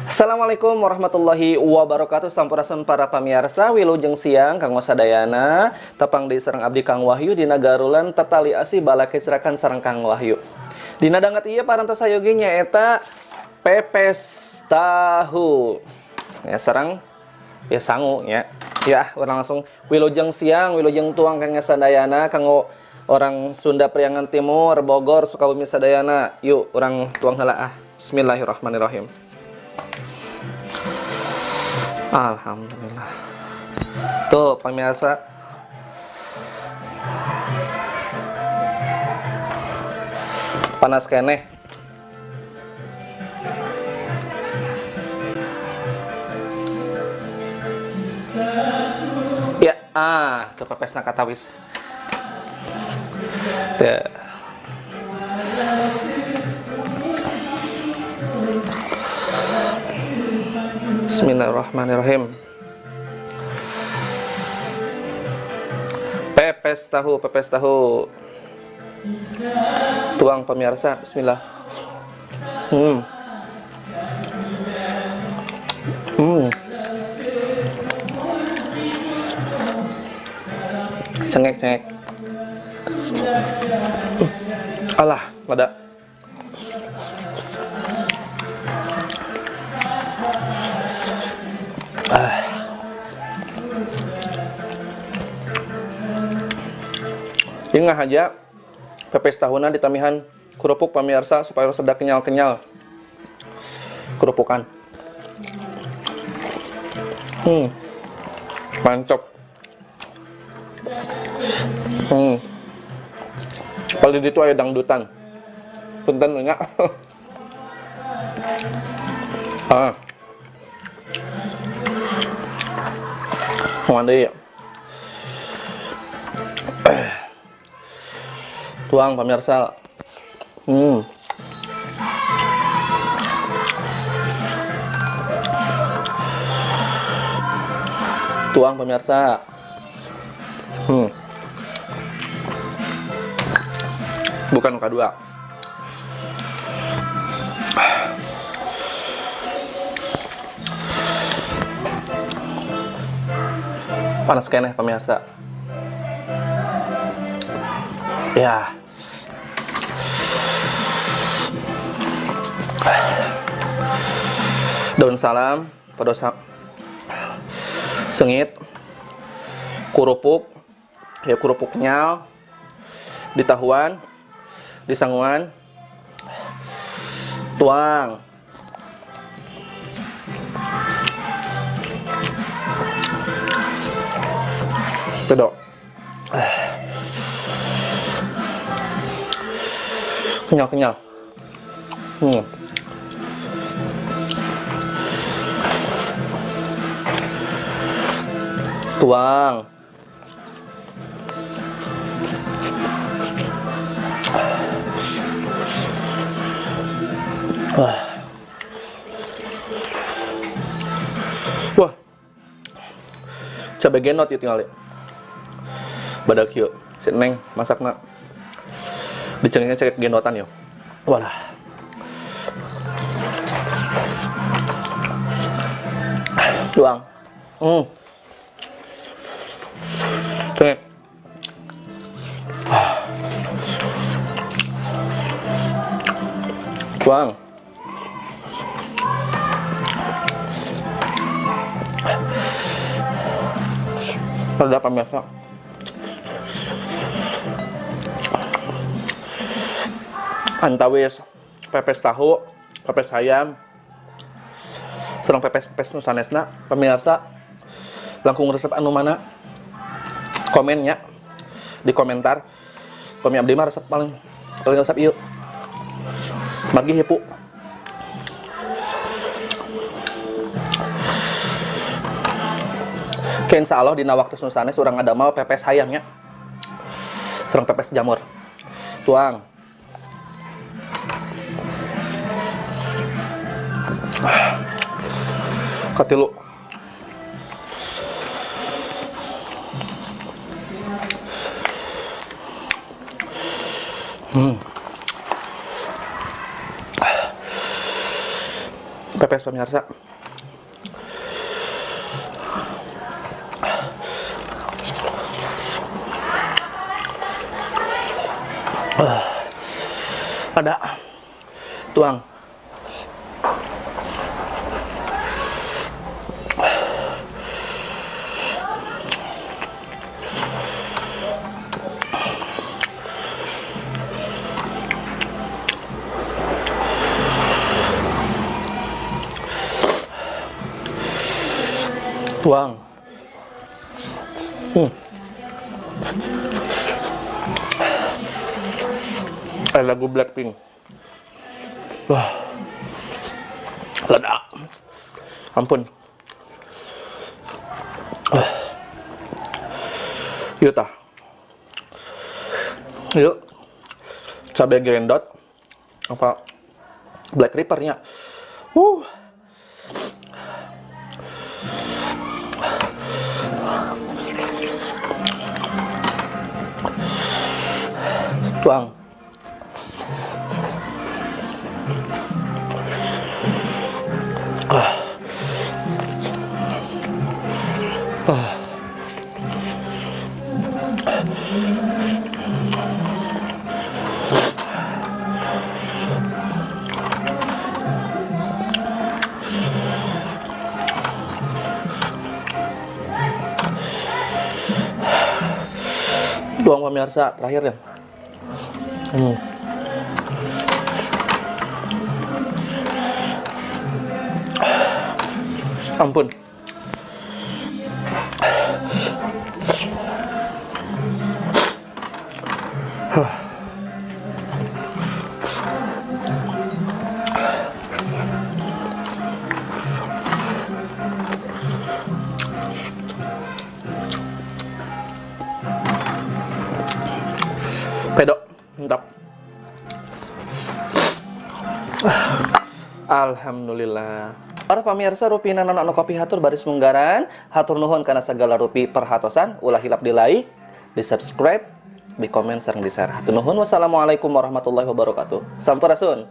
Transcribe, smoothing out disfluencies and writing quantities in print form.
Assalamualaikum warahmatullahi wabarakatuh. Sampurasun para pamirsa, wilujeng siang kanggo sadayana. Tepang di sareng abdi Kang Wahyu dina garulan tetali asih balakecrakan sareng Kang Wahyu. Dina danget ieu parantos sayogi nyaeta pepes tahu. Ya sareng ya sangu ya. Ya, urang langsung wilujeng siang, wilujeng tuang kanggo sadayana kanggo orang Sunda Priangan Timur, Bogor, Sukabumi sadayana. Yuk urang tuang heula ah. Bismillahirrahmanirrahim. Alhamdulillah. Tuh pemirsa. Panas keneh. Ya, tuh pepesna katawis. Ya. Bismillahirrahmanirrahim. Pepes tahu, pepes tahu. Tuang pemirsa, bismillah. Cengek, cengek. Alah, ada. Ini nggak aja pepes tahunan ditamihan kerupuk pemirsa supaya sedap kenyal-kenyal kerupukan. Mantap. Paling itu ada dangdutan. Punten nya. Mandi. Tuang pemirsa. Tuang pemirsa. Bukan kedua. Panas keneh pemirsa. Ya. Daun salam, pedosa sengit, kerupuk, ya kerupuk kenyal, ditahuan, disanguan, tuang. Pedok. Kenyal-kenyal. Tuang. Wah. Wah. Cabe genot ieu tingali. Badak yuk, si Neng masakna. Dicengnya cek genotan yo. Walah. Tuang. Cengek. Tuang. Rada pemirsa. Antawis pepes tahu, pepes ayam, sareng pepes-pepes nu sanesna, pemirsa langkung resep anu mana? Komennya di komentar. Pami abdi mah resep paling resep ieu. Margi hipu. Oke, insya Allah dina waktu nu sanes urang ngadamel pepes hayamnya. Sareng pepes jamur. Tuang. Katilu. Pepes pemirsa. Ada tuang. Tuang. Lagu Blackpink. Wah. Ledak. Ampun. Yuk tah. Yuk. Cabai gerendot. Apa? Black Reaper-nya. Tuang. Tuang pemirsa, terakhir ya. Ampun. Pedok, mantap. Alhamdulillah. Para pamirsa rupina anu kopi hatur baris munggaran, hatur nuhun kana sagala rupi perhatosan, ulah hilap di like, di subscribe, di komen sareng di share. Hatur nuhun, wassalamualaikum warahmatullahi wabarakatuh. Sampurasun.